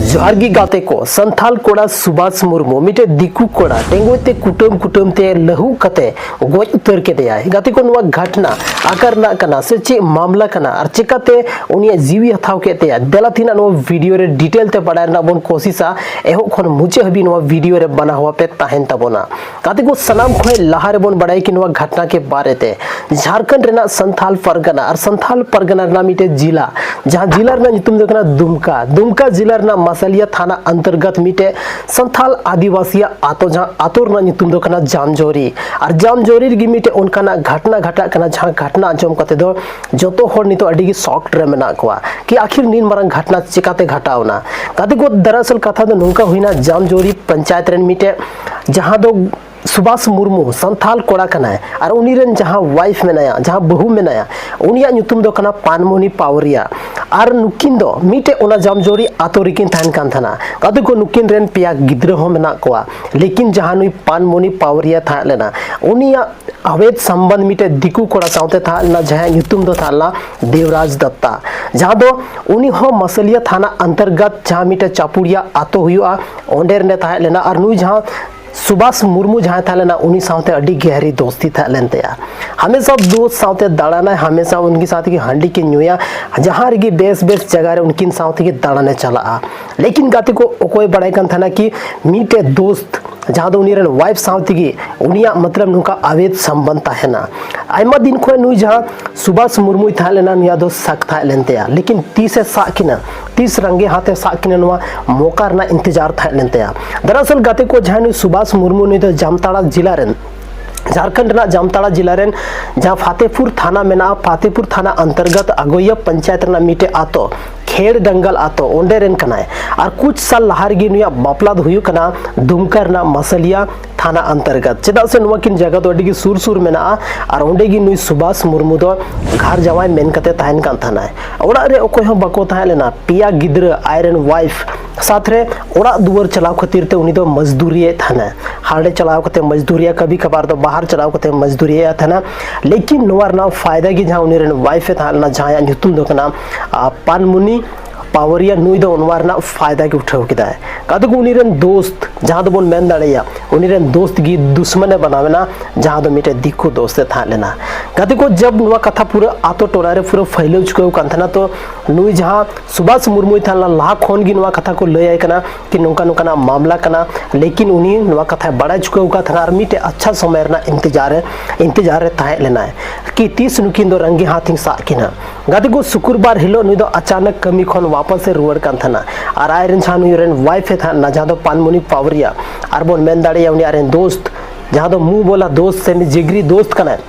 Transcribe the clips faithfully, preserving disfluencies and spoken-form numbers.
ᱡᱚᱦᱟᱨ ᱜᱮ ᱜᱟᱛᱮ ᱠᱚ᱾ ᱥᱟᱱᱛᱷᱟᱞ ᱠᱚᱲᱟ ᱥᱩᱵᱷᱟᱥ ᱢᱩᱨᱢᱩ ᱢᱤᱫᱴᱮᱡ ᱫᱤᱠᱩ ᱠᱚᱲᱟ ᱴᱮᱸᱜᱚᱡ ᱛᱮ ᱠᱩᱴᱟᱹᱢ ᱠᱩᱴᱟᱹᱢ ᱛᱮ ᱞᱟᱹᱦᱩᱫ ᱠᱟᱛᱮ ᱜᱚᱡ ᱩᱛᱟᱹᱨ ᱠᱮᱫᱮᱭᱟᱭ᱾ ᱜᱟᱛᱮ ᱠᱚ, ᱱᱚᱣᱟ ᱜᱷᱟᱴᱱᱟ ᱟᱠᱟ ᱨᱮᱱᱟᱜ ᱠᱟᱱᱟ ᱥᱮ ᱪᱮᱫ ᱢᱟᱢᱞᱟ ᱠᱟᱱᱟ ᱟᱨ ᱪᱮᱠᱟᱛᱮ ᱩᱱᱤᱭᱟᱜ ᱡᱤᱣᱤ ᱦᱟᱛᱟᱣ ᱠᱮᱫ ᱛᱟᱭᱟ, ᱫᱮᱞᱟ ᱛᱮᱦᱮᱧ ᱱᱚᱣᱟ ᱵᱷᱤᱰᱤᱭᱳ ᱨᱮ ᱰᱤᱴᱮᱞ ᱛᱮ ᱵᱟᱲᱟᱭ ᱨᱮᱱᱟᱜ ᱵᱚᱱ ᱠᱳᱥᱤᱥᱟ᱾ ᱮᱦᱚᱵ ᱠᱷᱚᱱ ᱢᱩᱪᱟᱹᱫ ᱦᱟᱹᱵᱤᱡ ᱱᱚᱣᱟ ᱵᱷᱤᱰᱤᱭᱳ ᱨᱮ ᱵᱟᱱᱟ ᱦᱚᱣᱟ ᱯᱮ ᱛᱟᱦᱮᱱ ᱛᱟᱵᱚᱱᱟ᱾ ᱜᱟᱛᱮ ᱠᱚ, ᱥᱟᱱᱟᱢ ᱠᱷᱚᱱ ᱞᱟᱦᱟ ᱨᱮᱵᱚᱱ ᱵᱟᱲᱟᱭ ᱠᱤ ᱱᱚᱣᱟ ᱜᱷᱟᱴᱱᱟ ᱠᱮ ᱵᱟᱨᱮ ᱛᱮ᱾ ᱡᱷᱟᱲᱠᱷᱚᱸᱰ ᱨᱮᱱᱟᱜ ᱥᱟᱱᱛᱷᱟᱞ ᱯᱟᱨᱜᱟᱱᱟ ᱟᱨ ᱥᱟᱱᱛᱷᱟᱞ ᱯᱟᱨᱜᱟᱱᱟ ᱨᱮᱱᱟᱜ ᱢᱤᱫᱴᱮᱡ ᱡᱤᱞᱟ, ᱡᱟᱦᱟᱸ ᱡᱤᱞᱟ ᱨᱮᱱᱟᱜ ᱧᱩᱛᱩᱢ ᱫᱚ ᱠᱟᱱᱟ ᱫᱩᱢᱠᱟ᱾ ᱫᱩᱢᱠᱟ ᱡᱤᱞᱟ ᱨᱮᱱᱟᱜ ᱢᱟᱥᱟᱞᱤᱭᱟ ᱛᱷᱟᱱᱟ ᱚᱱᱛᱚᱨᱜᱚᱛ ᱢᱤᱫᱴᱮᱡ ᱥᱟᱱᱛᱷᱟᱞ ᱟᱹᱫᱤᱵᱟᱹᱥᱤᱭᱟᱜ ᱟᱛᱳ, ᱡᱟᱦᱟᱸ ᱟᱛᱳ ᱨᱮᱱᱟᱜ ᱧᱩᱛᱩᱢ ᱫᱚ ᱠᱟᱱᱟ ᱡᱟᱢᱡᱚᱨᱤ᱾ ᱟᱨ ᱡᱟᱢᱡᱚᱨᱤ ᱨᱮᱜᱮ ᱢᱤᱫᱴᱮᱡ ᱚᱱᱠᱟᱱᱟᱜ ᱜᱷᱟᱴᱱᱟ ᱜᱷᱟᱴᱟᱜ ᱠᱟᱱᱟ, ᱡᱟᱦᱟᱸ ᱜᱷᱟᱴᱱᱟ ᱟᱸᱡᱚᱢ ᱠᱟᱛᱮ ᱫᱚ ᱡᱚᱛᱚ ᱦᱚᱲ ᱱᱤᱛᱚᱜ ᱟᱹᱰᱤ ᱜᱮ ᱥᱚᱠ ᱨᱮ ᱢᱮᱱᱟᱜ ᱠᱚᱣᱟ ᱠᱤ ᱟᱠᱷᱤᱨ ᱱᱤᱱ ᱢᱟᱨᱟᱝ ᱜᱷᱟᱴᱱᱟ ᱪᱮᱠᱟᱛᱮ ᱜᱷᱟᱴᱟᱣ ᱮᱱᱟ᱾ ᱜᱟᱛᱮ ᱠᱚ, ᱫᱟᱨᱟᱥᱚᱞ ᱠᱟᱛᱷᱟ ᱫᱚ ᱱᱚᱝᱠᱟ ᱦᱩᱭᱱᱟ, ᱡᱟᱢᱡᱚᱨᱤ ᱯᱚᱧᱪᱟᱭᱮᱛ ᱨᱮᱱ ᱢᱤᱫᱴᱮᱡ, ᱡᱟᱦᱟᱸ ᱫᱚ ᱥᱩᱵᱷᱟᱥ ᱢᱩᱨᱢᱩ ᱥᱟᱱᱛᱷᱟᱞ ᱠᱚᱲᱟ ᱠᱟᱱᱟᱭ, ᱟᱨ ᱩᱱᱤ ᱨᱮᱱ ᱡᱟᱦᱟᱸ ᱣᱟᱭᱤᱯᱷ ᱢᱮᱱᱟᱭᱟ, ᱡᱟᱦᱟᱸ ᱵᱟᱹᱦᱩ ᱢᱮᱱᱟᱭᱟ, ᱩᱱᱤᱭᱟᱜ ᱧᱩᱛᱩᱢ ᱫᱚ ᱠᱟᱱᱟ ᱯᱟᱱᱢᱚᱱᱤ ᱯᱟᱣᱨᱤᱭᱟ᱾ ᱟᱨ ᱱᱩᱠᱤᱱ ᱫᱚ ᱢᱤᱫᱴᱮᱡ ᱚᱱᱟ ᱡᱟᱢᱡᱚᱨᱤ ᱟᱛᱳ ᱨᱮᱠᱤᱱ ᱛᱟᱦᱮᱱ ᱠᱟᱱ ᱛᱟᱦᱮᱱᱟ᱾ ᱜᱟᱛᱮ ᱠᱚ, ᱱᱩᱠᱤᱱ ᱨᱮᱱ ᱯᱮᱭᱟ ᱜᱤᱫᱽᱨᱟᱹ ᱦᱚᱸ ᱢᱮᱱᱟᱜ ᱠᱚᱣᱟ᱾ ᱞᱮᱠᱤᱱ ᱡᱟᱦᱟᱸ ᱱᱩᱭ ᱯᱟᱱᱢᱚᱱᱤ ᱯᱟᱣᱨᱤᱭᱟ ᱛᱟᱦᱮᱸ ᱞᱮᱱᱟ, ᱩᱱᱤᱭᱟᱜ ᱟᱵᱮᱫ ᱥᱚᱢᱵᱚᱱᱫᱷ ᱢᱤᱫᱴᱮᱡ ᱫᱤᱠᱩ ᱠᱚᱲᱟ ᱥᱟᱶᱛᱮ ᱛᱟᱦᱮᱸ ᱞᱮᱱᱟ, ᱡᱟᱦᱟᱸᱭᱟᱜ ᱧᱩᱛᱩᱢ ᱫᱚ ᱛᱟᱦᱮᱸ ᱞᱮᱱᱟ ᱫᱮᱣᱨᱟᱡᱽ ᱫᱚᱛᱛᱟ, ᱡᱟᱦᱟᱸ ᱫᱚ ᱩᱱᱤ ᱦᱚᱸ ᱢᱟᱥᱟᱞᱤᱭᱟ ᱛᱷᱟᱱᱟ ᱚᱱᱛᱚᱨᱜᱚᱛ ᱡᱟᱦᱟᱸ ᱢᱤᱫᱴᱮᱡ ᱪᱟᱯᱩᱲᱤᱭᱟ ᱟᱛᱳ ᱦᱩᱭᱩᱜᱼᱟ, ᱚᱸᱰᱮ ᱨᱮᱱᱮ ᱛᱟᱦᱮᱸ ᱞᱮᱱᱟ᱾ ᱟᱨ ᱱᱩᱭ ᱡᱟᱦᱟᱸ ᱥᱩᱵᱷᱟᱥ ᱢᱩᱨᱢᱩ ᱡᱟᱦᱟᱸᱭ ᱛᱟᱦᱮᱸ ᱞᱮᱱᱟ, ᱩᱱᱤ ᱥᱟᱶᱛᱮ ᱟᱹᱰᱤ ᱜᱟᱹᱦᱤᱨ ᱫᱳᱥᱛᱤ ᱛᱟᱦᱮᱸ ᱞᱮᱱ ᱛᱟᱭᱟ᱾ ᱦᱟᱢᱮᱥᱟ ᱫᱳᱥᱛ ᱥᱟᱶᱛᱮ ᱫᱟᱬᱟᱱᱟᱭ, ᱦᱟᱢᱮᱥᱟ ᱩᱱᱠᱤᱱ ᱥᱟᱶ ᱛᱮᱜᱮ ᱦᱟᱺᱰᱤ ᱠᱤᱱ ᱧᱩᱭᱟ, ᱡᱟᱦᱟᱸ ᱨᱮᱜᱮ ᱵᱮᱥ ᱵᱮᱥ ᱡᱟᱭᱜᱟ ᱨᱮ ᱩᱱᱠᱤᱱ ᱥᱟᱶ ᱛᱮᱜᱮ ᱫᱟᱬᱟᱱᱮ ᱪᱟᱞᱟᱜᱼᱟ᱾ ᱞᱮᱠᱤᱱ ᱜᱟᱛᱮ ᱠᱚ, ᱚᱠᱚᱭ ᱵᱟᱲᱟᱭ ᱠᱟᱱ ᱛᱟᱦᱮᱱᱟ ᱠᱤ ᱢᱤᱫᱴᱮᱡ ᱫᱳᱥᱛ ᱡᱟᱦᱟᱸ ᱫᱚ ᱩᱱᱤ ᱨᱮᱱ ᱣᱟᱭᱤᱯᱷ ᱥᱟᱶ ᱛᱮᱜᱮ ᱩᱱᱤᱭᱟᱜ ᱢᱚᱛᱞᱚᱵ ᱱᱚᱝᱠᱟ ᱟᱵᱮᱫ ᱥᱚᱢᱵᱚᱱᱫᱷ ᱛᱟᱦᱮᱱᱟ᱾ ᱟᱭᱢᱟ ᱫᱤᱱ ᱠᱷᱚᱱ ᱱᱩᱭ ᱡᱟᱦᱟᱸ ᱥᱩᱵᱷᱟᱥ ᱢᱩᱨᱢᱩᱭ ᱛᱟᱦᱮᱸ ᱞᱮᱱᱟ, ᱱᱩᱭᱟᱜ ᱫᱚ ᱥᱟᱠ ᱛᱟᱦᱮᱸ ᱞᱮᱱ ᱛᱟᱭᱟ, ᱞᱮᱠᱤᱱ ᱛᱤᱥᱮ ᱥᱟᱵ ᱠᱤᱱᱟ, ᱛᱤᱥ ᱨᱟᱸᱜᱮ ᱦᱟᱛᱮ ᱥᱟᱵ ᱠᱤᱱᱟ, ᱱᱚᱣᱟ ᱢᱚᱠᱟ ᱨᱮᱱᱟᱜ ᱤᱱᱛᱮᱡᱟᱨ ᱛᱟᱦᱮᱸ ᱞᱮᱱ ᱛᱟᱭᱟ᱾ ᱫᱟᱨᱟᱥᱚᱞ ᱜᱟᱛᱮ ᱠᱚ, ᱡᱟᱦᱟᱸᱭ ᱱᱩᱭ ᱥᱩᱵᱷᱟᱥ ᱢᱩᱨᱢᱩ, ᱱᱩᱭ ᱫᱚ ᱡᱟᱢᱛᱟᱲᱟ ᱡᱤᱞᱟ ᱨᱮᱱ, ᱡᱷᱟᱲᱠᱷᱚᱸᱰ ᱨᱮᱱᱟᱜ ᱡᱟᱢᱛᱟᱲᱟ ᱡᱤᱞᱟ ᱨᱮᱱ ᱡᱟᱦᱟᱸ ᱯᱷᱟᱛᱮᱯᱩᱨ ᱛᱷᱟᱱᱟ ᱢᱮᱱᱟᱜᱼᱟ, ᱯᱷᱟᱛᱮᱯᱩᱨ ᱛᱷᱟᱱᱟ ᱚᱱᱛᱚᱨᱜᱚᱛ ᱟᱜᱳᱭᱟ ᱯᱚᱧᱪᱟᱭᱮᱛ ᱨᱮᱱᱟᱜ ᱢᱤᱫᱴᱮᱡ ᱟᱛᱳ ᱠᱷᱮᱲ ᱰᱟᱝᱜᱟᱞ ᱟᱛᱳ, ᱚᱸᱰᱮ ᱨᱮᱱ ᱠᱟᱱᱟᱭ᱾ ᱟᱨ ᱠᱩᱪ ᱥᱟᱞ ᱞᱟᱦᱟ ᱨᱮᱜᱮ ᱱᱩᱭᱟᱜ ᱵᱟᱯᱞᱟ ᱫᱚ ᱦᱩᱭᱩᱜ ᱠᱟᱱᱟ ᱫᱩᱢᱠᱟ ᱨᱮᱱᱟᱜ ᱢᱟᱥᱟᱞᱤᱭᱟ ᱛᱷᱟᱱᱟ ᱚᱱᱛᱚᱨᱜᱚᱛ, ᱪᱮᱫᱟᱜ ᱥᱮ ᱱᱚᱣᱟ ᱠᱤᱱ ᱡᱟᱭᱜᱟ ᱫᱚ ᱟᱹᱰᱤ ᱜᱮ ᱥᱩᱨ ᱥᱩᱨ ᱢᱮᱱᱟᱜᱼᱟ᱾ ᱟᱨ ᱚᱸᱰᱮ ᱜᱮ ᱱᱩᱭ ᱥᱩᱵᱷᱟᱥ ᱢᱩᱨᱢᱩ ᱫᱚ ᱜᱷᱟᱨ ᱡᱟᱶᱟᱭ ᱢᱮᱱ ᱠᱟᱛᱮ ᱛᱟᱦᱮᱱ ᱠᱟᱱ ᱛᱟᱦᱮᱱᱟᱭ᱾ ᱚᱲᱟᱜ ᱨᱮ ᱚᱠᱚᱭ ᱦᱚᱸ ᱵᱟᱠᱚ ᱛᱟᱦᱮᱸ ᱞᱮᱱᱟ, ᱯᱮᱭᱟ ᱜᱤᱫᱽᱨᱟᱹ, ᱟᱡ ᱨᱮᱱ ᱣᱟᱭᱤᱯᱷ ᱥᱟᱛ ᱨᱮ ᱚᱲᱟᱜ ᱫᱩᱣᱟᱹᱨ ᱪᱟᱞᱟᱣ ᱠᱷᱟᱹᱛᱤᱨ ᱛᱮ ᱩᱱᱤ ᱫᱚ ᱢᱚᱡᱽᱫᱩᱨᱤᱭᱮᱫ ᱛᱟᱦᱮᱱᱟ᱾ ᱦᱟᱸᱰᱮ ᱪᱟᱞᱟᱣ ᱠᱟᱛᱮ ᱢᱚᱡᱽᱫᱩᱨᱤᱭᱟ, ᱠᱟᱵᱷᱤ ᱠᱟᱵᱷᱟᱨ ᱫᱚ ᱵᱟᱦᱟᱨ ᱪᱟᱞᱟᱣ ᱠᱟᱛᱮ ᱢᱚᱡᱽᱫᱩᱨᱤᱭᱮᱫ ᱛᱟᱦᱮᱱᱟ᱾ ᱞᱮᱠᱤᱱ ᱱᱚᱣᱟ ᱨᱮᱱᱟᱜ ᱯᱷᱟᱭᱫᱟ ᱜᱮ ᱡᱟᱦᱟᱸ ᱩᱱᱤ ᱨᱮᱱ ᱣᱟᱭᱤᱯᱷ ᱮ ᱛᱟᱦᱮᱸ ᱞᱮᱱᱟ, ᱡᱟᱦᱟᱸᱭᱟᱜ ᱧᱩᱛᱩᱢ ᱫᱚ ᱠᱟᱱᱟ, ᱟ, ᱯᱟᱱᱢᱩᱱᱤ ᱯᱟᱣᱟᱨᱤᱭᱟ ᱱᱩᱭ ᱫᱚ ᱱᱚᱣᱟ ᱨᱮᱱᱟᱜ ᱯᱷᱟᱭᱫᱟ ᱜᱮ ᱩᱴᱷᱟᱹᱣ ᱠᱮᱫᱟᱭ᱾ ᱜᱟᱛᱮ ᱠᱚ, ᱩᱱᱤ ᱨᱮᱱ ᱫᱳᱥᱛ, ᱡᱟᱦᱟᱸ ᱫᱚᱵᱚᱱ ᱢᱮᱱ ᱫᱟᱲᱮᱭᱟᱜᱼᱟ, ᱩᱱᱤ ᱨᱮᱱ ᱫᱳᱥᱛ ᱜᱮ ᱫᱩᱥᱢᱟᱱᱮ ᱵᱮᱱᱟᱣ ᱮᱱᱟ, ᱡᱟᱦᱟᱸ ᱫᱚ ᱢᱤᱫᱴᱮᱡ ᱫᱤᱠᱩ ᱫᱳᱥᱛ ᱮ ᱛᱟᱦᱮᱸ ᱞᱮᱱᱟ᱾ ᱜᱟᱛᱮ ᱠᱚ, ᱡᱟᱵ ᱱᱚᱣᱟ ᱠᱟᱛᱷᱟ ᱯᱩᱨᱟᱹ ᱟᱛᱳ ᱴᱚᱞᱟ ᱨᱮ ᱯᱩᱨᱟᱹ ᱯᱷᱟᱹᱭᱞᱟᱹᱣ ᱪᱩᱠᱟᱹᱣ ᱠᱟᱱ ᱛᱟᱦᱮᱱᱟ, ᱛᱚ ᱱᱩᱭ ᱡᱟᱦᱟᱸ ᱥᱩᱵᱷᱟᱥ ᱢᱩᱨᱢᱩᱭ ᱛᱟᱦᱮᱸ ᱞᱮᱱᱟ, ᱞᱟᱦᱟ ᱠᱷᱚᱱ ᱜᱮ ᱱᱚᱣᱟ ᱠᱟᱛᱷᱟ ᱠᱚ ᱞᱟᱹᱭ ᱟᱭ ᱠᱟᱱᱟ ᱠᱤ ᱱᱚᱝᱠᱟ ᱱᱚᱝᱠᱟᱱᱟᱜ ᱢᱟᱢᱞᱟ ᱠᱟᱱᱟ, ᱞᱮᱠᱤᱱ ᱩᱱᱤ ᱱᱚᱣᱟ ᱠᱟᱛᱷᱟᱭ ᱵᱟᱲᱟᱭ ᱪᱩᱠᱟᱹᱣ ᱟᱠᱟᱫ ᱛᱟᱦᱮᱱᱟ ᱟᱨ ᱢᱤᱫᱴᱮᱡ ᱟᱪᱪᱷᱟ ᱥᱚᱢᱚᱭ ᱨᱮᱱᱟᱜ ᱤᱱᱛᱮᱡᱟᱨ ᱨᱮ, ᱤᱱᱛᱮᱡᱟᱨ ᱨᱮ ᱛᱟᱦᱮᱸ ᱞᱮᱱᱟᱭ ᱠᱤ ᱛᱤᱥ ᱱᱩᱠᱤᱱ ᱫᱚ ᱨᱟᱸᱜᱮ ᱦᱟᱛ ᱤᱧ ᱥᱟᱵ ᱠᱤᱱᱟ᱾ ᱜᱟᱛᱮ ᱠᱚ, ᱥᱩᱠᱨᱵᱟᱨ ᱦᱤᱞᱳᱜ ᱱᱩᱭ ᱫᱚ ᱟᱪᱟᱱᱚᱠ ᱠᱟᱹᱢᱤ ᱠᱷᱚᱱ ᱣᱟᱯᱟᱥ ᱮ ᱨᱩᱣᱟᱹᱲ ᱠᱟᱱ ᱛᱟᱦᱮᱱᱟ ᱟᱨ ᱟᱡ ᱨᱮᱱ ᱡᱟᱦᱟᱸ ᱱᱩᱭ ᱨᱮᱱ ᱣᱟᱭᱤᱯᱷ ᱮ ᱛᱟᱦᱮᱸ ᱞᱮᱱᱟ, ᱡᱟᱦᱟᱸ ᱫᱚ ᱯᱟᱱᱢᱩᱱᱤ ᱯᱟᱣᱨᱤᱭᱟ, ᱟᱨ ᱵᱚᱱ ᱢᱮᱱ ᱫᱟᱲᱮᱭᱟᱜᱼᱟ ᱩᱱᱤ ᱟᱡ ᱨᱮᱱ ᱫᱳᱥᱛ, ᱡᱟᱦᱟᱸ ᱫᱚ ᱢᱩᱸᱦ ᱵᱚᱞᱟ ᱫᱳᱥᱛ ᱥᱮ ᱢᱤᱫ ᱡᱤᱜᱽᱨᱤ ᱫᱳᱥᱛ ᱠᱟᱱᱟᱭ,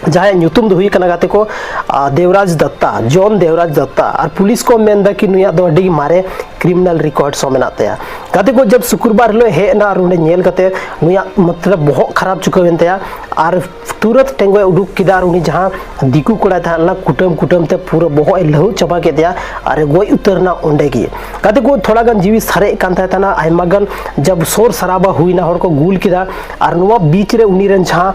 ᱡᱟᱦᱟᱸᱭᱟᱜ ᱧᱩᱛᱩᱢ ᱫᱚ ᱦᱩᱭᱩᱜ ᱠᱟᱱᱟ ᱜᱟᱛᱮ ᱠᱚ, ᱟ, ᱫᱮᱣᱨᱟᱡᱽ ᱫᱚᱛᱛᱟ, ᱡᱚᱱ ᱫᱮᱣᱨᱟᱡᱽ ᱫᱚᱛᱛᱟ᱾ ᱟᱨ ᱯᱩᱞᱤᱥ ᱠᱚ ᱢᱮᱱ ᱮᱫᱟ ᱠᱤ ᱱᱩᱭᱟᱜ ᱫᱚ ᱟᱹᱰᱤ ᱢᱟᱨᱮ ᱠᱨᱤᱢᱤᱱᱟᱞ ᱨᱮᱠᱚᱨᱰᱥ ᱦᱚᱸ ᱢᱮᱱᱟᱜ ᱛᱟᱭᱟ᱾ ᱜᱟᱛᱮ ᱠᱚ, ᱡᱟᱵ ᱥᱩᱠᱨᱵᱟᱨ ᱦᱤᱞᱳᱜ ᱦᱮᱡ ᱮᱱᱟ ᱟᱨ ᱚᱸᱰᱮ ᱧᱮᱞ ᱠᱟᱛᱮ ᱱᱩᱭᱟᱜ ᱢᱚᱛᱞᱚᱵ ᱵᱚᱦᱚᱜ ᱠᱷᱟᱨᱟᱯ ᱪᱩᱠᱟᱹᱣ ᱮᱱ ᱛᱟᱭᱟ᱾ ᱟᱨ ᱛᱩᱨᱟᱹᱛ ᱴᱮᱸᱜᱚᱡ ᱩᱰᱩᱠ ᱠᱮᱫᱟ ᱟᱨ ᱩᱱᱤ ᱡᱟᱦᱟᱸ ᱫᱤᱠᱩ ᱠᱚᱲᱟᱭ ᱛᱟᱦᱮᱸ ᱞᱮᱱᱟ, ᱠᱩᱴᱟᱹᱢ ᱠᱩᱴᱟᱹᱢ ᱛᱮ ᱯᱩᱨᱟᱹ ᱵᱚᱦᱚᱜ ᱮ ᱞᱟᱹᱦᱩᱫ ᱪᱟᱵᱟ ᱠᱮᱫᱮᱭᱟ ᱟᱨ ᱮ ᱜᱚᱡ ᱩᱛᱟᱹᱨ ᱮᱱᱟ ᱚᱸᱰᱮ ᱜᱮ᱾ ᱜᱟᱛᱮ ᱠᱚ, ᱛᱷᱚᱲᱟ ᱜᱟᱱ ᱡᱤᱣᱤ ᱥᱟᱨᱮᱡ ᱠᱟᱱ ᱛᱟᱦᱮᱸ ᱛᱟᱦᱮᱱᱟ, ᱟᱭᱢᱟ ᱜᱟᱱ ᱡᱟᱵ ᱥᱳᱨ ᱥᱟᱨᱟᱵᱟ ᱦᱩᱭᱱᱟ, ᱦᱚᱲ ᱠᱚ ᱜᱩᱞ ᱠᱮᱫᱟ᱾ ᱟᱨ ᱱᱚᱣᱟ ᱵᱤᱪ ᱨᱮ ᱩᱱᱤ ᱨᱮᱱ ᱡᱟᱦᱟᱸ,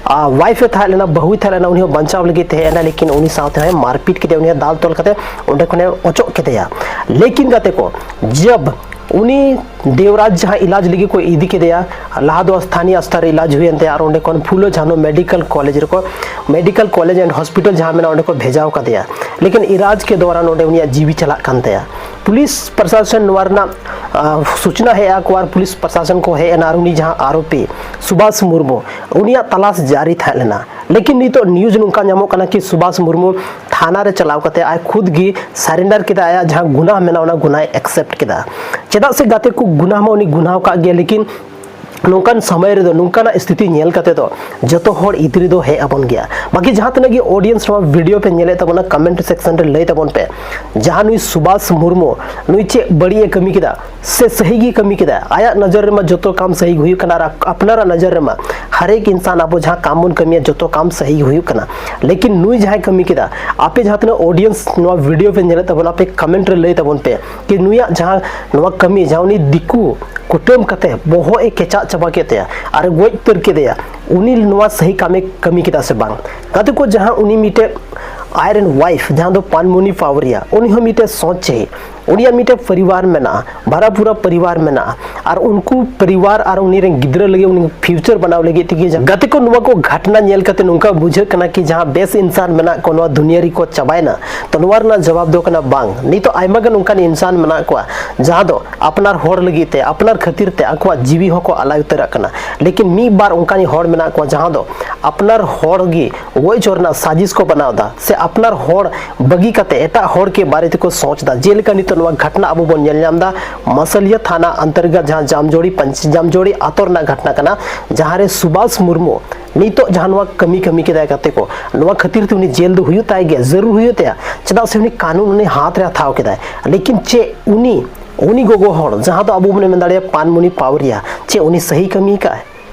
ᱟ, ᱣᱟᱭᱤᱯᱷ ᱮ ᱛᱟᱦᱮᱸ ᱞᱮᱱᱟ, ᱵᱟᱹᱦᱩᱭ ᱛᱟᱦᱮᱸ ᱞᱮᱱᱟ, ᱩᱱᱤ ᱦᱚᱸ ᱵᱟᱧᱪᱟᱣ ᱞᱟᱹᱜᱤᱫ ᱛᱮ ᱦᱮᱡ ᱮᱱᱟ, ᱞᱮᱠᱤᱱ ᱩᱱᱤ ᱥᱟᱶᱛᱮ ᱦᱚᱸᱭ ᱢᱟᱨᱯᱤᱴ ᱠᱮᱫᱮᱭᱟ, ᱩᱱᱤ ᱦᱚᱸ ᱫᱟᱞ ᱛᱚᱞ ᱠᱟᱛᱮ ᱚᱸᱰᱮ ᱠᱷᱚᱱᱮ ᱚᱪᱚᱜ ᱠᱮᱫᱮᱭᱟ᱾ ᱞᱮᱠᱤᱱ ᱜᱟᱛᱮ ᱠᱚ, ᱡᱟᱵ ᱩᱱᱤ ᱫᱮᱣᱨᱟᱡᱽ ᱡᱟᱦᱟᱸ ᱤᱞᱟᱡᱽ ᱞᱟᱹᱜᱤᱫ ᱠᱚ ᱤᱫᱤ ᱠᱮᱫᱮᱭᱟ, ᱞᱟᱦᱟ ᱫᱚ ᱥᱛᱷᱟᱱᱤᱭ ᱟᱥᱛᱷᱟ ᱨᱮ ᱤᱞᱟᱡᱽ ᱦᱩᱭᱮᱱ ᱛᱟᱭᱟ ᱟᱨ ᱚᱸᱰᱮ ᱠᱷᱚᱱ ᱯᱷᱩᱞᱳ ᱡᱷᱟᱱᱳ ᱢᱮᱰᱤᱠᱮᱞ ᱠᱚᱞᱮᱡᱽ ᱨᱮᱠᱚ, ᱢᱮᱰᱤᱠᱮᱞ ᱠᱚᱞᱮᱡᱽ ᱮᱱᱰ ᱦᱚᱥᱯᱤᱴᱟᱞ ᱡᱟᱦᱟᱸ ᱢᱮᱱᱟᱜᱼᱟ, ᱚᱸᱰᱮ ᱠᱚ ᱵᱷᱮᱡᱟᱣ ᱠᱟᱫᱮᱭᱟ᱾ ᱞᱮᱠᱤᱱ ᱤᱞᱟᱡᱽ ᱠᱮ ᱫᱚᱣᱨᱟᱱ ᱚᱸᱰᱮ ᱩᱱᱤᱭᱟᱜ ᱡᱤᱣᱤ ᱪᱟᱞᱟᱜ ᱠᱟᱱ ᱛᱟᱭᱟ᱾ ᱯᱩᱞᱤᱥ ᱯᱨᱚᱥᱟᱥᱚᱱ ᱱᱚᱣᱟ ᱨᱮᱱᱟᱜ, ᱟ, ᱥᱩᱪᱱᱟ ᱦᱮᱡ ᱟᱠᱚ ᱟᱨ ᱯᱩᱞᱤᱥ ᱯᱨᱚᱥᱟᱥᱚᱱ ᱠᱚ ᱦᱮᱡ ᱮᱱᱟ ᱟᱨ ᱩᱱᱤ ᱡᱟᱦᱟᱸ ᱟᱨᱳᱯᱤ ᱥᱩᱵᱷᱟᱥ ᱢᱩᱨᱢᱩ, ᱩᱱᱤᱭᱟᱜ ᱛᱟᱞᱟᱥ ᱡᱟᱹᱨᱤ ᱛᱟᱦᱮᱸ ᱞᱮᱱᱟ᱾ ᱞᱮᱠᱤᱱ ᱱᱤᱛᱚᱜ ᱱᱤᱭᱩᱡᱽ ᱱᱚᱝᱠᱟ ᱧᱟᱢᱚᱜ ᱠᱟᱱᱟ ᱠᱤ ᱥᱩᱵᱷᱟᱥ ᱢᱩᱨᱢᱩ ᱛᱷᱟᱱᱟ ᱨᱮ ᱪᱟᱞᱟᱣ ᱠᱟᱛᱮ ᱟᱡ ᱠᱷᱩᱫ ᱜᱮ ᱥᱟᱨᱮᱱᱰᱟᱨ ᱠᱮᱫᱟ, ᱟᱭᱟᱜ ᱡᱟᱦᱟᱸ ᱜᱩᱱᱟᱦ ᱢᱮᱱᱟᱜᱼᱟ ᱚᱱᱟ ᱜᱩᱱᱟᱦᱭ ᱮᱠᱥᱮᱯᱴ ᱠᱮᱫᱟ᱾ ᱪᱮᱫᱟᱜ ᱥᱮ ᱜᱟᱛᱮ ᱠᱚ, ᱜᱩᱱᱟᱦ ᱢᱟ ᱩᱱᱤ ᱜᱩᱱᱟᱦ ᱟᱠᱟᱫ ᱜᱮᱭᱟ, ᱞᱮᱠᱤᱱ ᱱᱚᱝᱠᱟᱱ ᱥᱚᱢᱚᱭ ᱨᱮᱫᱚ, ᱱᱚᱝᱠᱟᱱᱟᱜ ᱥᱛᱷᱤᱛᱤ ᱧᱮᱞ ᱠᱟᱛᱮ ᱫᱚ ᱡᱚᱛᱚ ᱦᱚᱲ ᱤᱫᱨᱤ ᱫᱚ ᱦᱮᱡ ᱟᱵᱚᱱ ᱜᱮᱭᱟ᱾ ᱵᱟᱠᱤ ᱡᱟᱦᱟᱸ ᱛᱤᱱᱟᱹᱜ ᱜᱮ ᱚᱰᱤᱭᱮᱱᱥ ᱱᱚᱣᱟ ᱵᱷᱤᱰᱤᱭᱳ ᱯᱮ ᱧᱮᱞᱮᱫ ᱛᱟᱵᱚᱱᱟ, ᱠᱚᱢᱮᱱᱴ ᱥᱮᱠᱥᱚᱱ ᱨᱮ ᱞᱟᱹᱭ ᱛᱟᱵᱚᱱ ᱯᱮ, ᱡᱟᱦᱟᱸ ᱱᱩᱭ ᱥᱩᱵᱷᱟᱥ ᱢᱩᱨᱢᱩ ᱱᱩᱭ ᱪᱮᱫ ᱵᱟᱹᱲᱤᱡ ᱮ ᱠᱟᱹᱢᱤ ᱠᱮᱫᱟ ᱥᱮ ᱥᱟᱹᱦᱤ ᱜᱮ ᱠᱟᱹᱢᱤ ᱠᱮᱫᱟ? ᱟᱭᱟᱜ ᱱᱚᱡᱚᱨ ᱨᱮᱢᱟ ᱡᱚᱛᱚ ᱠᱟᱢ ᱥᱟᱹᱦᱤ ᱜᱮ ᱦᱩᱭᱩᱜ ᱠᱟᱱᱟ ᱟᱨ ᱟᱯᱱᱟᱨᱟᱜ ᱱᱚᱡᱚᱨ ᱨᱮᱢᱟ ᱦᱟᱨᱮᱠ ᱤᱱᱥᱟᱱ ᱟᱵᱚ ᱡᱟᱦᱟᱸ ᱠᱟᱢ ᱵᱚᱱ ᱠᱟᱹᱢᱤᱭᱟ ᱡᱚᱛᱚ ᱠᱟᱢ ᱥᱟᱹᱦᱤ ᱜᱮ ᱦᱩᱭᱩᱜ ᱠᱟᱱᱟ᱾ ᱞᱮᱠᱤᱱ ᱱᱩᱭ ᱡᱟᱦᱟᱸᱭ ᱠᱟᱹᱢᱤ ᱠᱮᱫᱟ, ᱟᱯᱮ ᱡᱟᱦᱟᱸ ᱛᱤᱱᱟᱹᱜ ᱚᱰᱤᱭᱮᱱᱥ ᱱᱚᱣᱟ ᱵᱷᱤᱰᱤᱭᱳ ᱯᱮ ᱧᱮᱞᱮᱫ ᱛᱟᱵᱚᱱᱟ, ᱟᱯᱮ ᱠᱚᱢᱮᱱᱴ ᱨᱮ ᱞᱟᱹᱭ ᱛᱟᱵᱚᱱ ᱯᱮ ᱠᱤ ᱱᱩᱭᱟᱜ ᱡᱟᱦᱟᱸ ᱱᱚᱣᱟ ᱠᱟᱹᱢᱤ, ᱡᱟᱦᱟᱸ ᱩᱱᱤ ᱫᱤᱠᱩ ᱠᱩᱴᱟᱹᱢ ᱠᱟᱛᱮ ᱵᱚᱦᱚᱜ ᱮ ᱠᱮᱪᱟᱜ ᱪᱟᱵᱟ ᱠᱮᱫ ᱛᱟᱭᱟ ᱟᱨ ᱮ ᱜᱚᱡ ᱩᱛᱟᱹᱨ ᱠᱮᱫᱮᱭᱟ, ᱩᱱᱤ ᱱᱚᱣᱟ ᱥᱟᱹᱦᱤ ᱠᱟᱹᱢᱤ ᱠᱟᱹᱢᱤ ᱠᱮᱫᱟ ᱥᱮ ᱵᱟᱝ? ᱜᱟᱛᱮ ᱠᱚ, ᱡᱟᱦᱟᱸ ᱩᱱᱤ ᱢᱤᱫᱴᱮᱡ ᱟᱡᱨᱮᱱ ᱣᱟᱭᱤᱯᱷ ᱡᱟᱦᱟᱸ ᱫᱚ ᱯᱟᱱᱢᱩᱱᱤ ᱯᱟᱣᱨᱤᱭᱟ, ᱩᱱᱤ ᱦᱚᱸ ᱢᱤᱫᱴᱮᱱ ᱥᱚᱪ ᱪᱟᱹᱦᱤ, ᱩᱱᱤᱭᱟᱜ ᱢᱤᱫᱴᱮᱱ ᱯᱚᱨᱤᱵᱟᱨ ᱢᱮᱱᱟᱜᱼᱟ, ᱵᱷᱟᱨᱟ ᱯᱩᱨᱟ ᱯᱚᱨᱤᱵᱟᱨ ᱢᱮᱱᱟᱜᱼᱟ᱾ ᱟᱨ ᱩᱱᱠᱩ ᱯᱚᱨᱤᱵᱟᱨ ᱟᱨ ᱩᱱᱤ ᱨᱮᱱ ᱜᱤᱫᱽᱨᱟᱹ ᱞᱟᱹᱜᱤᱫ ᱩᱱᱤ ᱯᱷᱤᱭᱩᱪᱟᱨ ᱵᱮᱱᱟᱣ ᱞᱟᱹᱜᱤᱫ ᱛᱮᱜᱮ᱾ ᱜᱟᱛᱮ ᱠᱚ, ᱱᱚᱣᱟ ᱠᱚ ᱜᱷᱟᱴᱱᱟ ᱧᱮᱞ ᱠᱟᱛᱮ ᱱᱚᱝᱠᱟ ᱵᱩᱡᱷᱟᱹᱜ ᱠᱟᱱᱟ ᱠᱤ ᱡᱟᱦᱟᱸ ᱵᱮᱥ ᱤᱱᱥᱟᱱ ᱢᱮᱱᱟᱜ ᱠᱚ ᱱᱚᱣᱟ ᱫᱩᱱᱤᱭᱟᱹ ᱨᱮᱠᱚ ᱪᱟᱵᱟᱭᱮᱱᱟ? ᱛᱚ ᱱᱚᱣᱟ ᱨᱮᱱᱟᱜ ᱡᱚᱵᱟᱵ ᱫᱚ ᱠᱟᱱᱟ ᱵᱟᱝ᱾ ᱱᱤᱛᱚᱜ ᱟᱭᱢᱟ ᱜᱟᱱ ᱚᱱᱠᱟᱱ ᱤᱱᱥᱟᱱ ᱢᱮᱱᱟᱜ ᱠᱚᱣᱟ ᱡᱟᱦᱟᱸ ᱫᱚ ᱟᱯᱱᱟᱨ ᱦᱚᱲ ᱞᱟᱹᱜᱤᱫ ᱛᱮ, ᱟᱯᱱᱟᱨ ᱠᱷᱟᱹᱛᱤᱨ ᱛᱮ ᱟᱠᱚᱣᱟᱜ ᱡᱤᱣᱤ ᱦᱚᱸᱠᱚ ᱟᱞᱟᱭ ᱩᱛᱟᱹᱨᱟᱜ ᱠᱟᱱᱟ᱾ ᱞᱮᱠᱤᱱ ᱢᱤᱫ ᱵᱟᱨ ᱚᱱᱠᱟᱱ ᱦᱚᱲ ᱢᱮᱱᱟᱜ ᱠᱚᱣᱟ ᱡᱟᱦᱟᱸ ᱫᱚ ᱟᱯᱱᱟᱨ ᱦᱚᱲ ᱜᱮ ᱜᱚᱡ ᱦᱚᱪᱚ ᱨᱮᱱᱟᱜ ᱥᱟᱡᱤᱥ ᱠᱚ ᱵᱮᱱᱟᱣ ᱮᱫᱟ, ᱥᱮ ᱟᱯᱱᱟᱨ ᱦᱚᱲ ᱵᱟᱹᱜᱤ ᱠᱟᱛᱮ ᱮᱴᱟᱜ ᱦᱚᱲ ᱠᱮ ᱵᱟᱨᱮ ᱛᱮᱠᱚ ᱥᱚᱪ ᱮᱫᱟ᱾ ᱡᱮᱞᱮᱠᱟ ᱱᱤᱛᱚᱜ ᱱᱚᱣᱟ ᱜᱷᱟᱴᱱᱟ ᱟᱵᱚ ᱵᱚᱱ ᱧᱮᱞ ᱧᱟᱢ ᱮᱫᱟ ᱢᱟᱥᱟᱞᱤᱭᱟ ᱛᱷᱟᱱᱟ ᱚᱱᱛᱚᱨᱜᱚᱛ, ᱡᱟᱦᱟᱸ ᱡᱟᱢᱡᱳᱲᱤ ᱯᱟᱧᱪ-, ᱡᱟᱢᱡᱳᱲᱤ ᱟᱛᱳ ᱨᱮᱱᱟᱜ ᱜᱷᱟᱴᱱᱟ ᱠᱟᱱᱟ, ᱡᱟᱦᱟᱸ ᱨᱮ ᱥᱩᱵᱷᱟᱥ ᱢᱩᱨᱢᱩ ᱱᱤᱛᱚᱜ ᱡᱟᱦᱟᱸ ᱱᱚᱣᱟ ᱠᱟᱹᱢᱤ ᱠᱟᱹᱢᱤ ᱠᱮᱫᱟᱭ ᱜᱟᱛᱮ ᱠᱚ, ᱱᱚᱣᱟ ᱠᱷᱟᱹᱛᱤᱨ ᱛᱮ ᱩᱱᱤ ᱡᱮᱞ ᱫᱚ ᱦᱩᱭᱩᱜ ᱛᱟᱭ ᱜᱮᱭᱟ, ᱡᱟᱹᱨᱩᱲ ᱦᱩᱭᱩᱜ ᱛᱟᱭᱟ, ᱪᱮᱫᱟᱜ ᱥᱮ ᱩᱱᱤ ᱠᱟᱹᱱᱩᱱ ᱩᱱᱤ ᱦᱟᱛ ᱨᱮ ᱦᱟᱛᱟᱣ ᱠᱮᱫᱟᱭ᱾ ᱞᱮᱠᱤᱱ ᱪᱮᱫ ᱩᱱᱤ, ᱩᱱᱤ ᱜᱚᱜᱚ ᱦᱚᱲ ᱡᱟᱦᱟᱸ ᱫᱚ ᱟᱵᱚ ᱵᱚᱱ ᱢᱮᱱ ᱫᱟᱲᱮᱭᱟᱜᱼᱟ ᱯᱟᱱᱢᱩᱱᱤ ᱯᱟᱣᱨᱤᱭᱟ, ᱪᱮᱫ ᱩᱱᱤ ᱥᱟᱹᱦᱤ ᱠᱟᱹᱢᱤ ᱠᱟᱜᱼᱟᱭ?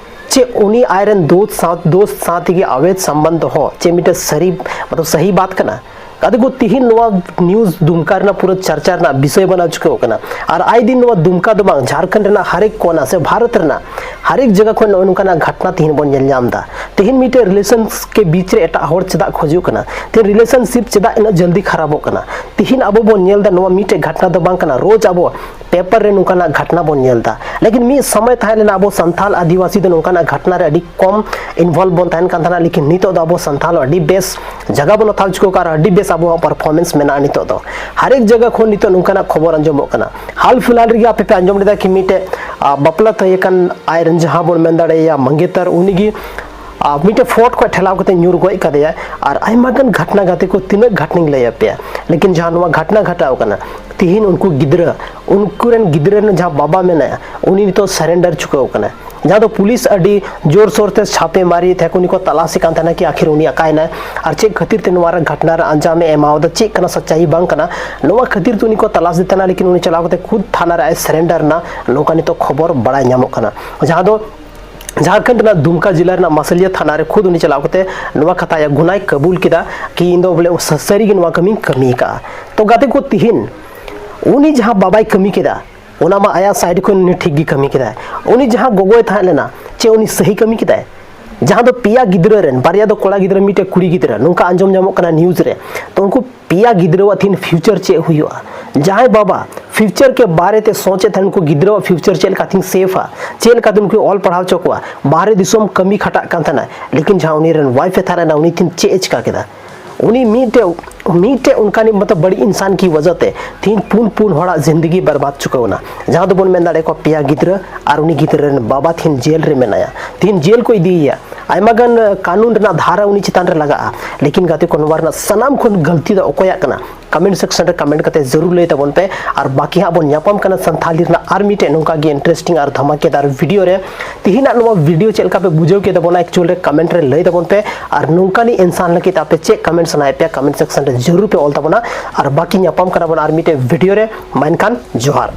ᱪᱮᱫ ᱩᱱᱤ ᱟᱡᱨᱮᱱ ᱫᱳᱥᱛ ᱥᱟᱶ, ᱫᱳᱥᱛ ᱥᱟᱶ ᱛᱮᱜᱮ ᱟᱵᱮᱫ ᱥᱚᱢᱵᱚᱱᱫᱷ ᱫᱚᱦᱚ ᱪᱮᱫ ᱢᱤᱫᱴᱮᱱ ᱥᱟᱹᱨᱤ, ᱢᱚᱛᱞᱚᱵ ᱥᱟᱹᱦᱤ ᱵᱟᱛ ᱠᱟᱱᱟ? ᱜᱟᱛᱮ ᱠᱚ, ᱛᱤᱦᱤᱧ ᱱᱚᱣᱟ ᱱᱤᱭᱩᱡᱽ ᱫᱩᱢᱠᱟ ᱨᱮᱱᱟᱜ ᱯᱩᱨᱟᱹ ᱪᱟᱨᱪᱟ ᱨᱮᱱᱟᱜ ᱵᱤᱥᱚᱭ ᱵᱮᱱᱟᱣ ᱪᱩᱠᱟᱹᱣ ᱠᱟᱱᱟ᱾ ᱟᱨ ᱟᱭ ᱫᱤᱱ ᱱᱚᱣᱟ ᱫᱩᱢᱠᱟ ᱫᱚ ᱵᱟᱝ, ᱡᱷᱟᱲᱠᱷᱚᱸᱰ ᱨᱮᱱᱟᱜ ᱦᱟᱨᱮᱠ ᱠᱚᱱᱟ ᱥᱮ ᱵᱷᱟᱨᱚᱛ ᱨᱮᱱᱟᱜ ᱦᱟᱨᱮᱠ ᱡᱟᱭᱜᱟ ᱠᱷᱚᱱ ᱱᱚᱜᱼᱚ ᱱᱚᱝᱠᱟᱱᱟᱜ ᱜᱷᱟᱴᱱᱟ ᱛᱤᱦᱤᱧ ᱵᱚᱱ ᱧᱮᱞ ᱧᱟᱢ ᱮᱫᱟ᱾ ᱛᱤᱦᱤᱧ ᱢᱤᱫᱴᱮᱡ ᱨᱤᱞᱮᱥᱚᱱ ᱠᱮ ᱵᱤᱪ ᱨᱮ ᱮᱴᱟᱜ ᱦᱚᱲ ᱪᱮᱫᱟᱜ ᱠᱚ ᱦᱤᱡᱩᱜ ᱠᱟᱱᱟ? ᱛᱤᱦᱤᱧ ᱨᱤᱞᱮᱥᱚᱱᱥᱤᱯ ᱪᱮᱫᱟᱜ ᱤᱱᱟᱹᱜ ᱡᱚᱞᱫᱤ ᱠᱷᱟᱨᱟᱯᱚᱜ ᱠᱟᱱᱟ? ᱛᱤᱦᱤᱧ ᱟᱵᱚ ᱵᱚᱱ ᱧᱮᱞ ᱮᱫᱟ, ᱱᱚᱣᱟ ᱢᱤᱫᱴᱮᱡ ᱜᱷᱟᱴᱱᱟ ᱫᱚ ᱵᱟᱝ ᱠᱟᱱᱟ, ᱨᱳᱡᱽ ᱟᱵᱚ ᱯᱮᱯᱟᱨ ᱨᱮ ᱱᱚᱝᱠᱟᱱᱟᱜ ᱜᱷᱟᱴᱱᱟ ᱵᱚᱱ ᱧᱮᱞ ᱮᱫᱟ᱾ ᱞᱮᱠᱤᱱ ᱢᱤᱫ ᱥᱚᱢᱚᱭ ᱛᱟᱦᱮᱸ ᱞᱮᱱᱟ, ᱟᱵᱚ ᱥᱟᱱᱛᱟᱞ ᱟᱹᱫᱤᱵᱟᱹᱥᱤ ᱫᱚ ᱱᱚᱝᱠᱟᱱᱟᱜ ᱜᱷᱟᱴᱱᱟ ᱨᱮ ᱟᱹᱰᱤ ᱠᱚᱢ ᱤᱱᱵᱷᱚᱞᱵᱷ ᱵᱚᱱ ᱛᱟᱦᱮᱱ ᱠᱟᱱ ᱛᱟᱦᱮᱱᱟ, ᱞᱮᱠᱤᱱ ᱱᱤᱛᱚᱜ ᱫᱚ ᱟᱵᱚ ᱥᱟᱱᱛᱟᱞ ᱟᱹᱰᱤ ᱵᱮᱥ ᱡᱟᱭᱜᱟ ᱵᱚᱱ ᱦᱟᱛᱟᱣ ᱪᱩᱠᱟᱹᱣ ᱠᱟᱜᱼᱟ ᱟᱨ ᱟᱹᱰᱤ ᱵᱮᱥ ᱟᱵᱚᱣᱟᱜ ᱯᱟᱨᱯᱷᱚᱨᱢᱮᱱᱥ ᱢᱮᱱᱟᱜᱼᱟ ᱱᱤᱛᱚᱜ ᱫᱚ᱾ ᱦᱟᱨᱮᱠ ᱡᱟᱭᱜᱟ ᱠᱷᱚᱱ ᱱᱤᱛᱚᱜ ᱱᱚᱝᱠᱟᱱᱟᱜ ᱠᱷᱚᱵᱚᱨ ᱟᱸᱡᱚᱢᱚᱜ ᱠᱟᱱᱟ᱾ ᱦᱟᱞ ᱯᱷᱤᱞᱦᱟᱞ ᱨᱮᱜᱮ ᱟᱯᱮ ᱯᱮ ᱟᱸᱡᱚᱢ ᱞᱮᱫᱟ ᱠᱤ ᱢᱤᱫᱴᱮᱡ, ᱟ, ᱵᱟᱯᱞᱟ ᱛᱟᱦᱮᱸ ᱠᱟᱱ ᱟᱡᱨᱮᱱ ᱡᱟᱦᱟᱸ ᱵᱚᱱ ᱢᱮᱱ ᱫᱟᱲᱮᱭᱟᱭᱟ ᱢᱟᱝᱜᱮᱛᱟᱨ, ᱩᱱᱤᱜᱮ ᱟᱨ ᱢᱤᱫᱴᱮᱱ ᱯᱷᱚᱨᱴ ᱠᱷᱚᱱ ᱴᱷᱮᱞᱟᱣ ᱠᱟᱛᱮ ᱧᱩᱨ ᱜᱚᱡ ᱠᱟᱫᱮᱭᱟ᱾ ᱟᱨ ᱟᱭᱢᱟ ᱜᱟᱱ ᱜᱷᱟᱴᱱᱟ ᱜᱟᱛᱮ ᱠᱚ, ᱛᱤᱱᱟᱹᱜ ᱜᱷᱟᱴᱱᱟᱧ ᱞᱟᱹᱭ ᱟᱯᱮᱭᱟ, ᱞᱮᱠᱤᱱ ᱡᱟᱦᱟᱸ ᱱᱚᱣᱟ ᱜᱷᱟᱴᱱᱟ ᱜᱷᱟᱴᱟᱣ ᱠᱟᱱᱟ, ᱛᱤᱦᱤᱧ ᱩᱱᱠᱩ ᱜᱤᱫᱽᱨᱟᱹ, ᱩᱱᱠᱩ ᱨᱮᱱ ᱜᱤᱫᱽᱨᱟᱹ ᱨᱮᱱ ᱡᱟᱦᱟᱸ ᱵᱟᱵᱟ ᱢᱮᱱᱟᱭᱟ, ᱩᱱᱤ ᱱᱤᱛᱚᱜ ᱥᱟᱨᱮᱱᱰᱟᱨ ᱪᱩᱠᱟᱹᱣ ᱠᱟᱱᱟᱭ᱾ ᱡᱟᱦᱟᱸ ᱫᱚ ᱯᱩᱞᱤᱥ ᱟᱹᱰᱤ ᱡᱳᱨ ᱥᱳᱨ ᱛᱮ ᱪᱷᱟᱯᱮ ᱢᱟᱨᱤ ᱛᱟᱦᱮᱸ ᱠᱚ, ᱩᱱᱤ ᱠᱚ ᱛᱟᱞᱟᱥᱮ ᱠᱟᱱ ᱛᱟᱦᱮᱱᱟ ᱠᱤ ᱟᱠᱷᱤᱨ ᱩᱱᱤ ᱟᱠᱟᱭᱱᱟᱭ ᱟᱨ ᱪᱮᱫ ᱠᱷᱟᱹᱛᱤᱨ ᱛᱮ ᱱᱚᱣᱟ ᱨᱮ ᱜᱷᱟᱴᱱᱟ ᱨᱮ ᱟᱸᱡᱟᱢᱮ ᱮᱢᱟᱣᱫᱟ, ᱪᱮᱫ ᱠᱟᱱᱟ ᱥᱟᱪᱟᱭᱤ ᱵᱟᱝ ᱠᱟᱱᱟ, ᱱᱚᱣᱟ ᱠᱷᱟᱹᱛᱤᱨ ᱛᱮ ᱩᱱᱤ ᱠᱚ ᱛᱟᱞᱟᱥᱮ ᱛᱟᱦᱮᱱᱟ, ᱞᱮᱠᱤᱱ ᱩᱱᱤ ᱪᱟᱞᱟᱣ ᱠᱟᱛᱮ ᱠᱷᱩᱫ ᱛᱷᱟᱱᱟ ᱨᱮ ᱟᱡ ᱥᱟᱨᱮᱱᱰᱟᱨ ᱮᱱᱟ, ᱱᱚᱝᱠᱟ ᱱᱤᱛᱚᱜ ᱠᱷᱚᱵᱚᱨ ᱵᱟᱲᱟᱭ ᱧᱟᱢᱚᱜ ᱠᱟᱱᱟ᱾ ᱡᱟᱦᱟᱸ ᱫᱚ ᱡᱷᱟᱲᱠᱷᱚᱸᱰ ᱨᱮᱱᱟᱜ ᱫᱩᱢᱠᱟ ᱡᱮᱞᱟ ᱨᱮᱱᱟᱜ ᱢᱟᱥᱟᱞᱤᱭᱟ ᱛᱷᱟᱱᱟ ᱨᱮ ᱠᱷᱩᱫ ᱩᱱᱤ ᱪᱟᱞᱟᱣ ᱠᱟᱛᱮ ᱱᱚᱣᱟ ᱠᱟᱛᱷᱟ ᱟᱭᱟᱜ ᱜᱩᱱᱟᱭ ᱠᱟᱹᱵᱩᱞ ᱠᱮᱫᱟ ᱠᱤ ᱤᱧ ᱫᱚ ᱵᱚᱞᱮ ᱥᱟ-, ᱥᱟᱹᱨᱤ ᱜᱮ ᱱᱚᱣᱟ ᱠᱟᱹᱢᱤᱧ ᱠᱟᱹᱢᱤ ᱟᱠᱟᱫᱼᱟ᱾ ᱛᱚ ᱜᱟᱛᱮ ᱠᱚ, ᱛᱤᱦᱤᱧ ᱩᱱᱤ ᱡᱟᱦᱟᱸ ᱵᱟᱵᱟᱭ ᱠᱟᱹᱢᱤ ᱠᱮᱫᱟ, ᱚᱱᱟ ᱢᱟ ᱟᱭᱟᱜ ᱥᱟᱭᱤᱰ ᱠᱷᱚᱱ ᱩᱱᱤ ᱴᱷᱤᱠ ᱜᱮ ᱠᱟᱹᱢᱤ ᱠᱮᱫᱟᱭ᱾ ᱩᱱᱤ ᱡᱟᱦᱟᱸ ᱜᱚᱜᱚᱭ ᱛᱟᱦᱮᱸ ᱞᱮᱱᱟ, ᱪᱮᱫ ᱩᱱᱤ ᱥᱟᱹᱦᱤ ᱠᱟᱹᱢᱤ ᱠᱮᱫᱟᱭ? ᱡᱟᱦᱟᱸ ᱫᱚ ᱯᱮᱭᱟ ᱜᱤᱫᱽᱨᱟᱹ ᱨᱮᱱ, ᱵᱟᱨᱭᱟ ᱫᱚ ᱠᱚᱲᱟ ᱜᱤᱫᱽᱨᱟᱹ, ᱢᱤᱫᱴᱮᱡ ᱠᱩᱲᱤ ᱜᱤᱫᱽᱨᱟᱹ, ᱱᱚᱝᱠᱟ ᱟᱸᱡᱚᱢ ᱧᱟᱢᱚᱜ ᱠᱟᱱᱟ ᱱᱤᱭᱩᱡᱽ ᱨᱮ᱾ ᱛᱚ ᱩᱱᱠᱩ ᱯᱮᱭᱟ ᱜᱤᱫᱽᱨᱟᱹᱣᱟᱜ ᱛᱤᱦᱤᱧ ᱯᱷᱤᱭᱩᱪᱟᱨ ᱪᱮᱫ ᱦᱩᱭᱩᱜᱼᱟ? ᱡᱟᱦᱟᱸᱭ ᱵᱟᱵᱟ ᱯᱷᱤᱭᱩᱪᱟᱨ ᱠᱮ ᱵᱟᱨᱮ ᱛᱮ ᱥᱚᱪᱮᱛ ᱛᱟᱦᱮᱱ, ᱩᱱᱠᱩ ᱜᱤᱫᱽᱨᱟᱹᱣᱟᱜ ᱯᱷᱤᱭᱩᱪᱟᱨ ᱪᱮᱫ ᱞᱮᱠᱟ ᱛᱤᱧ ᱥᱮᱯᱷᱟ, ᱪᱮᱫ ᱞᱮᱠᱟ ᱛᱤᱧ ᱩᱱᱠᱩ ᱚᱞ ᱯᱟᱲᱦᱟᱣ ᱦᱚᱪᱚ ᱠᱚᱣᱟ, ᱵᱟᱦᱨᱮ ᱫᱤᱥᱚᱢ ᱠᱟᱹᱢᱤ ᱠᱷᱟᱴᱟᱜ ᱠᱟᱱ ᱛᱟᱦᱮᱱᱟ, ᱞᱮᱠᱤᱱ ᱡᱟᱦᱟᱸ ᱩᱱᱤ ᱨᱮᱱ ᱣᱟᱭᱤᱯᱷ ᱮ ᱛᱟᱦᱮᱸ ᱞᱮᱱᱟ, ᱩᱱᱤ ᱛᱤᱦᱤᱧ ᱪᱮᱫ ᱮ ᱪᱤᱠᱟ ᱠᱮᱫᱟ? ᱩᱱᱤ ᱢᱤᱫᱴᱮᱡ, ᱢᱤᱫᱴᱮᱡ ᱚᱱᱠᱟᱱᱤᱡ ᱢᱚᱛᱞᱚᱵ ᱵᱟᱹᱲᱤᱡ ᱤᱱᱥᱟᱱ ᱠᱤ ᱣᱟᱡᱟ ᱛᱮ ᱛᱤᱦᱤᱧ ᱯᱩᱱ, ᱯᱩᱱ ᱦᱚᱲᱟᱜ ᱡᱤᱱᱫᱮᱜᱤ ᱵᱟᱨᱵᱟᱫ ᱪᱩᱠᱟᱹᱣ ᱮᱱᱟ᱾ ᱡᱟᱦᱟᱸ ᱫᱚᱵᱚᱱ ᱢᱮᱱ ᱫᱟᱲᱮᱭᱟᱠᱚᱣᱟ ᱯᱮᱭᱟ ᱜᱤᱫᱽᱨᱟᱹ ᱟᱨ ᱩᱱᱤ ᱜᱤᱫᱽᱨᱟᱹ ᱨᱮᱱ ᱵᱟᱵᱟ ᱛᱤᱦᱤᱧ ᱡᱮᱞ ᱨᱮ ᱢᱮᱱᱟᱭᱟ, ᱛᱤᱦᱤᱧ ᱡᱮᱞ ᱠᱚ ᱤᱫᱤᱭᱮᱭᱟ᱾ ᱟᱭᱢᱟ ᱜᱟᱱ ᱠᱟᱹᱱᱩᱱ ᱨᱮᱱᱟᱜ ᱫᱷᱟᱨᱟ ᱩᱱᱤ ᱪᱮᱛᱟᱱ ᱨᱮ ᱞᱟᱜᱟᱜᱼᱟ, ᱞᱮᱠᱤᱱ ᱜᱟᱛᱮ ᱠᱚ, ᱱᱚᱣᱟ ᱨᱮᱱᱟᱜ ᱥᱟᱱᱟᱢ ᱠᱷᱚᱱ ᱜᱟᱹᱞᱛᱤ ᱫᱚ ᱚᱠᱚᱭᱟᱜ ᱠᱟᱱᱟ? ᱠᱚᱢᱮᱱᱴ ᱥᱮᱠᱥᱚᱱ ᱨᱮ ᱠᱚᱢᱮᱱᱴ ᱠᱟᱛᱮ ᱡᱟᱹᱨᱩᱲ ᱞᱟᱹᱭ ᱛᱟᱵᱚᱱ ᱯᱮ᱾ ᱟᱨ ᱵᱟᱠᱤ ᱦᱟᱸᱜ ᱵᱚᱱ ᱧᱟᱯᱟᱢ ᱠᱟᱱᱟ ᱥᱟᱱᱛᱷᱟᱞᱤ ᱨᱮᱱᱟᱜ ᱟᱨ ᱢᱤᱫᱴᱮᱡ ᱱᱚᱝᱠᱟ ᱜᱮ ᱤᱱᱴᱟᱨᱮᱥᱴᱤᱝ ᱟᱨ ᱫᱷᱟᱢᱟᱠᱮᱫᱟᱨ ᱵᱷᱤᱰᱤᱭᱳ ᱨᱮ᱾ ᱛᱤᱦᱤᱧᱟᱜ ᱱᱚᱣᱟ ᱵᱷᱤᱰᱤᱭᱳ ᱪᱮᱫ ᱞᱮᱠᱟ ᱯᱮ ᱵᱩᱡᱷᱟᱹᱣ ᱠᱮᱫ ᱛᱟᱵᱚᱱᱟ, ᱮᱠᱪᱩᱭᱮᱞ ᱨᱮ ᱠᱚᱢᱮᱱᱴ ᱨᱮ ᱞᱟᱹᱭ ᱛᱟᱵᱚᱱ ᱯᱮ᱾ ᱟᱨ ᱱᱚᱝᱠᱟᱱᱤᱡ ᱤᱱᱥᱟᱱ ᱞᱟᱹᱜᱤᱫ ᱟᱯᱮ ᱪᱮᱫ ᱠᱚᱢᱮᱱᱴ ᱥᱟᱱᱟᱭᱮᱫ ᱯᱮᱭᱟ, ᱠᱚᱢᱮᱱᱴ ᱥᱮᱠᱥᱚᱱ ᱨᱮ ᱡᱟᱹᱨᱩᱲ ᱯᱮ ᱚᱞ ᱛᱟᱵᱚᱱᱟ᱾ ᱟᱨ ᱵᱟᱠᱤ ᱧᱟᱯᱟᱢ ᱠᱟᱱᱟ ᱵᱚᱱ ᱟᱨ ᱢᱤᱫᱴᱮᱡ ᱵᱷᱤᱰᱤᱭᱳ ᱨᱮ᱾ ᱢᱟ ᱮᱱᱠᱷᱟᱱ ᱡᱚᱦᱟᱨ᱾